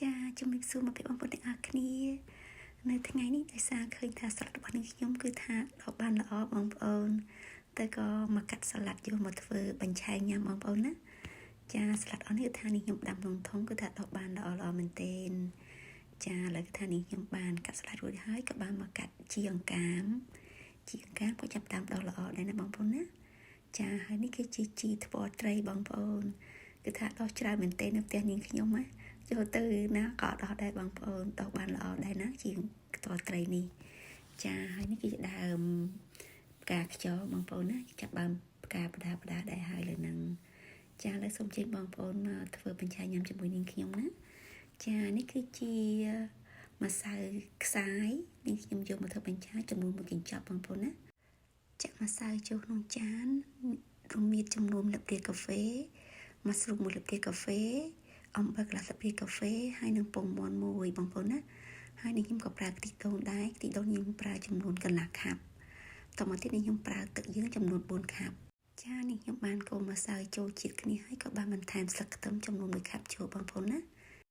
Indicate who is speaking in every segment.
Speaker 1: ចាជំរាបសួរមកពីបងប្អូនទាំងអស់គ្នានៅថ្ងៃនេះដោយសារឃើញថាសាឡាត់របស់នាងខ្ញុំគឺថាដកបានល្អបងប្អូនតែក៏មកកាត់សាឡាត់យកមកធ្វើបញ្ឆេងញ៉ាំបងប្អូនណាចាសាឡាត់អស់នេះគឺថានេះខ្ញុំដាំក្នុងធុងគឺថាដកបានល្អល្អមែនទែនចាឥឡូវគឺថានេះខ្ញុំបានកាត់សាឡាត់រួចហើយក៏បានមកកាត់ជីអង្កាមជីអង្កាមក៏ចាប់តាមដកល្អដែរណាបងប្អូនណាចាហើយនេះគឺជាជីថ្ពាល់ត្រីបងប្អូនគឺថាដោះច្រើនមែនទែននៅផ្ទះនាងខ្ញុំណាចូលទៅណាក៏ដោះដែរបងប្អូនដោះបានល្អដែរណាជាងខ្ទាល់ត្រីនេះចាហើយនេះគឺជាដើមផ្កាខ្យងបងប្អូនណាចាប់ដើមផ្កាបដាបដាដែរហើយលើនឹងចាឥឡូវសូមជើញបងប្អូនមកធ្វើបញ្ឆេញញ៉ាំជាមួយនាងខ្ញុំណាចានេះគឺជាម្សៅខ្សាយនាងខ្ញុំយកមកធ្វើបញ្ឆេញចំនួនមួយកញ្ចប់បងប្អូនណាចាក់ម្សៅចូលក្នុងចានរមៀតចំនួនស្លាបព្រាកាហ្វេម្សៅមួយស្លាបព្រាកាហ្វេអំបិលកន្លះស្លាបព្រាកាហ្វេហើយនិងពងមាន់មួយបងប្អូនណាហើយនេះខ្ញុំក៏ប្រើខ្ទិះដូងដែរខ្ទិះដូងខ្ញុំប្រើចំនួនកន្លះខាប់តមកទៀតនេះខ្ញុំប្រើទឹកយើងចំនួន4ខាប់ចានេះខ្ញុំបានកូរម្សៅចូលជាតិគ្នាហើយក៏បានបន្ថែមស្លឹកខ្ទឹមចំនួន1ខាប់ចូលបងប្អូនណា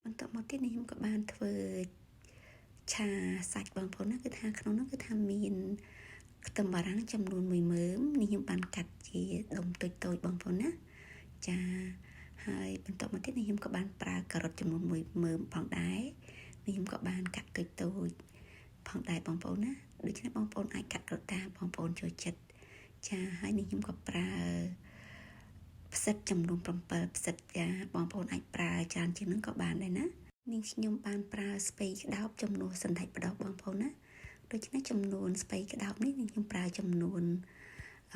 Speaker 1: បន្ទាប់មកទៀតនេះខ្ញុំក៏បានធ្វើឆាសាច់បងប្អូនណាគឺថាក្នុងនោះគឺថាមានខ្ទឹមបារាំងចំនួន1មើមនេះខ្ញុំបានកាត់ជាដុំតូចតូចបងប្អូនណាចាហើយបន្ទាប់មកទៀតនេះខ្ញុំក៏បានប្រើការ៉ុតចំនួន1មើមផងដែរនេះខ្ញុំក៏បានកាត់តូចតូចផងដែរបងប្អូនណាដូច្នេះបងប្អូនអាចកាត់ក្រតាមបងប្អូនចូលចិត្តចាហើយនេះខ្ញុំក៏ប្រើផ្សិតចំនួន7ផ្សិតចាបងប្អូនអាចប្រើច្រើនជាងនឹងក៏បានដែរណានេះខ្ញុំបានប្រើស្ពៃក្តោបចំនួនសណ្តែកបដោះបងប្អូនណាដូច្នេះចំនួនស្ពៃក្តោបនេះខ្ញុំប្រើចំនួន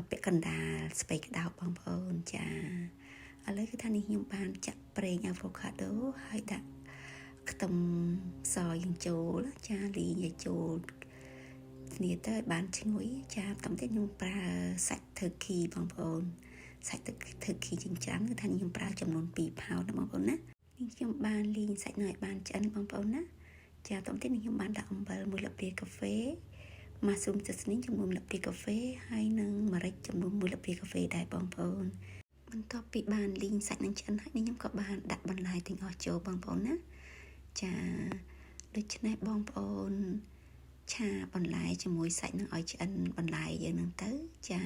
Speaker 1: ពាក់កណ្ដាលស្ពៃក្តោបបងប្អូនចាឥឡូវគឺថានេះខ្ញុំបានចាក់ប្រេងអាវ៉ូកាដូហើយដាក់ខ្ទឹមសយើងចូលចាលីងឲ្យចូលគ្នាទៅឲ្យបានឈ្ងុយចាតាមទៀតខ្ញុំប្រើសាច់ turkey បងប្អូនសាច់ turkey ចិញ្ច្រាំគឺថាខ្ញុំប្រើចំនួន2ផោនណាបងប្អូនណានេះខ្ញុំបានលីងសាច់នឹងឲ្យបានឆ្អិនបងប្អូនណាចាតាមទៀតនេះខ្ញុំបានដាក់អំបិលមួយស្លាបព្រាកាហ្វេ mushroom seasoning ចំនួនស្លាបព្រាកាហ្វេហើយនិងម្រេចចំនួន1ស្លាបព្រាកាហ្វេដែរបងប្អូនបន្ទាប់ពីបានលីងសាច់នឹងឆ្អិនហើយនេះខ្ញុំក៏បានដាក់បន្លែទាំងអស់ចូលបងប្អូនណាចាដូច្នេះបងប្អូនឆាបន្លែជាមួយសាច់នឹងឲ្យឆ្អិនបន្លែយើងនឹងទៅចា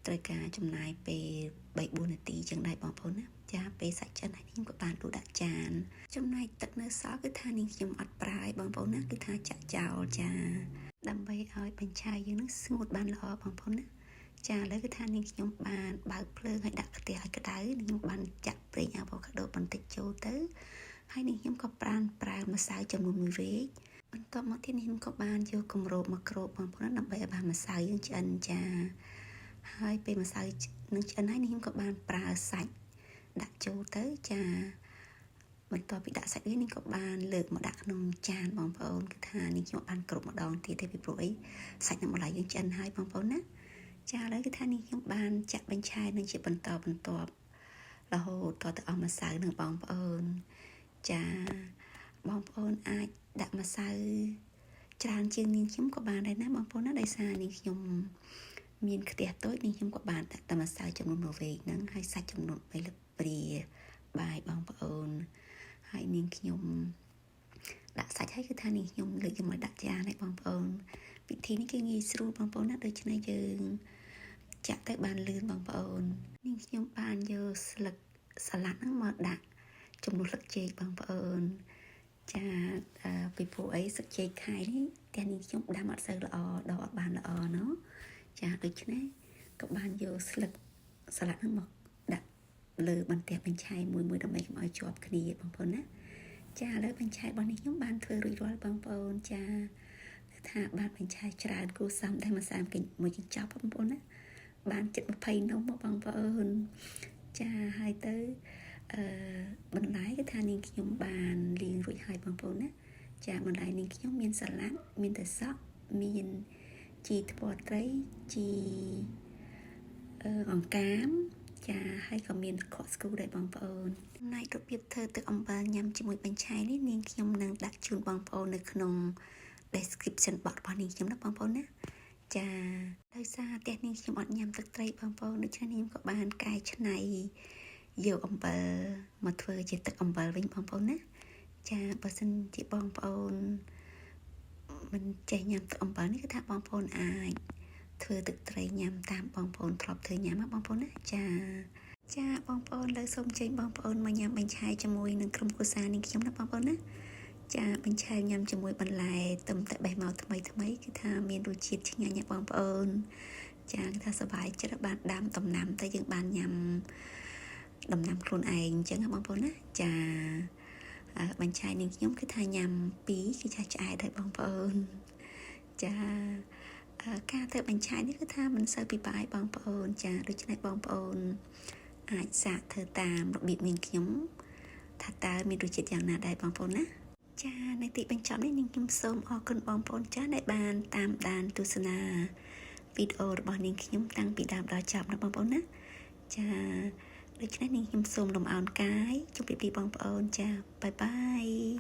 Speaker 1: ត្រូវការចំណាយពេល3 4នាទីចឹងដែរបងប្អូនណាចាពេលសាច់ឆ្អិនហើយខ្ញុំក៏បានដួសដាក់ចានចំណែកទឹកនៅសល់គឺថានេះខ្ញុំអត់ប្រើឲ្យបងប្អូនណាគឺថាចាក់ចោលចាដើម្បីឲ្យបញ្ឆេះយើងនឹងស្ងួតបានល្អបងប្អូនណាចាឥឡូវគឺថានាងខ្ញុំបានបើកភ្លើងឲ្យដាក់ខ្ទះឲ្យក្តៅនាងខ្ញុំបានចាក់ប្រេងអាវ៉ូកាដូបន្តិចចូលទៅហើយនាងខ្ញុំក៏ប្រានប្រើម្សៅចំនួនមួយវែកបន្ទាប់មកទៀតនាងខ្ញុំក៏បានយកគម្របមកគ្របបងប្អូនដើម្បីឲ្យបានម្សៅយើងឆ្អិនចាហើយពេលម្សៅនឹងឆ្អិនហើយនាងខ្ញុំក៏បានប្រើសាច់ដាក់ចូលទៅចាបន្ទាប់ពីដាក់សាច់នេះក៏បានលើកមកដាក់ក្នុងចានបងប្អូនគឺថានេះខ្ញុំបានគ្រប់ម្ដងទៀតទេពីព្រោះអីសាច់នឹងបន្លែយើងឆ្អិនហើយបងប្អូនណាចាឥឡូវគឺថានេះខ្ញុំបានចាក់បញ្ឆេះនឹងជាបន្តបន្ទាប់រហូតតទៅអស់ម្សៅនឹងបងប្អូនចាបងប្អូនអាចដាក់ម្សៅច្រើនជាងនាងខ្ញុំក៏បានដែរណាបងប្អូនណាដោយសារនាងខ្ញុំមានខ្ទះតូចនាងខ្ញុំក៏បានដាក់តែម្សៅចំនួនមួយវែកហ្នឹងហើយសាច់ចំនួន3លព្រាបាយបងប្អូនហើយនាងខ្ញុំដាក់សាច់ហើយគឺថានាងខ្ញុំលើកយកមកដាក់ចានឲ្យបងប្អូនពិធីនេះគឺងាយស្រួលបងប្អូនណាដូច្នេះយើងចាក់ទៅបានលឿនបងប្អូននាងខ្ញុំបានយកស្លឹកសាឡាត់ហ្នឹងមកដាក់ចំនួនស្លឹកចេកបងប្អូនចាពីព្រោះអីស្លឹកចេកខែនេះផ្ទះនេះខ្ញុំដាំអត់សូវល្អដកអត់បានល្អណោះចាដូច្នេះក៏បានយកស្លឹកសាឡាត់ហ្នឹងមកដាក់លើបន្ទះបញ្ឆេះមួយមួយដើម្បីកុំឲ្យជាប់គ្នាបងប្អូនណាចាឥឡូវបញ្ឆេះរបស់នេះខ្ញុំបានធ្វើរួចរាល់បងប្អូនចាថាបានបញ្ឆេះច្រើនគួរសមដែរមួយសាមមួយកញ្ចប់បងប្អូនណាបានជិត20នំមកបងប្អូនចាហើយទៅអឺបន្លែគឺថានាងខ្ញុំបានលាងរួចហើយបងប្អូនណាចាបន្លែនាងខ្ញុំមានសាឡាត់មានតែសក់មានជីថ្ពាល់ត្រីជីអឺអង្កាមចាហើយក៏មានខកស្គូដែរបងប្អូនចំណែករបៀបធ្វើទឹកអំបិលញ៉ាំជាមួយបញ្ឆេះនេះនាងខ្ញុំនឹងដាក់ជូនបងប្អូននៅក្នុង description box របស់នាងខ្ញុំណាបងប្អូនណាចាដោយសារផ្ទះនាងខ្ញុំអត់ញ៉ាំទឹកត្រីបងប្អូនដូច្នេះនាងក៏បានកែច្នៃយកអំបិលមកធ្វើជាទឹកអំបិលវិញបងប្អូនណា ចាបើសិនជាបងប្អូនមិនចេះញ៉ាំទឹកអំបិលនេះគឺថាបងប្អូនអាចធ្វើទឹកត្រីញ៉ាំតាមបងប្អូនធ្លាប់ធ្វើញ៉ាំណាបងប្អូនណាចាចាបងប្អូនលើសូមចេញបងប្អូនមកញ៉ាំបញ្ឆាយជាមួយនឹងក្រុមគ្រួសារនាងខ្ញុំណាបងប្អូនណាចាបញ្ឆាយញ៉ាំជាមួយបន្លែទំតែបេះមកថ្មីថ្មីគឺថាមានរសជាតិឆ្ងាញ់ណាបងប្អូនចាគឺថាសប្បាយចិត្តបានដាំដំណាំតែយើងបានញ៉ាំដំណាំខ្លួនឯងអញ្ចឹងណាបងប្អូនណាចាបញ្ឆាយនាងខ្ញុំគឺថាញ៉ាំពីរគឺចាឆ្អែតហើយបងប្អូនចាការធ្វើបញ្ឆាយនេះគឺថាមិនសូវពិបាកបងប្អូនចាដូច្នេះបងប្អូនអាចសាកធ្វើតាមរបៀបនាងខ្ញុំថាតើមានរសជាតិយ៉ាងណាដែរបងប្អូនណាចានៅទីបញ្ចប់នេះនាងខ្ញុំសូមអរគុណបងប្អូនចាដែលបានតាមដានទស្សនាវីដេអូរបស់នាងខ្ញុំតាំងពីដើមដល់ចប់ណាបងប្អូនណាចាដូច្នេះនាងខ្ញុំសូមលំអោនកាយជម្រាបលាបងប្អូនចា bye bye.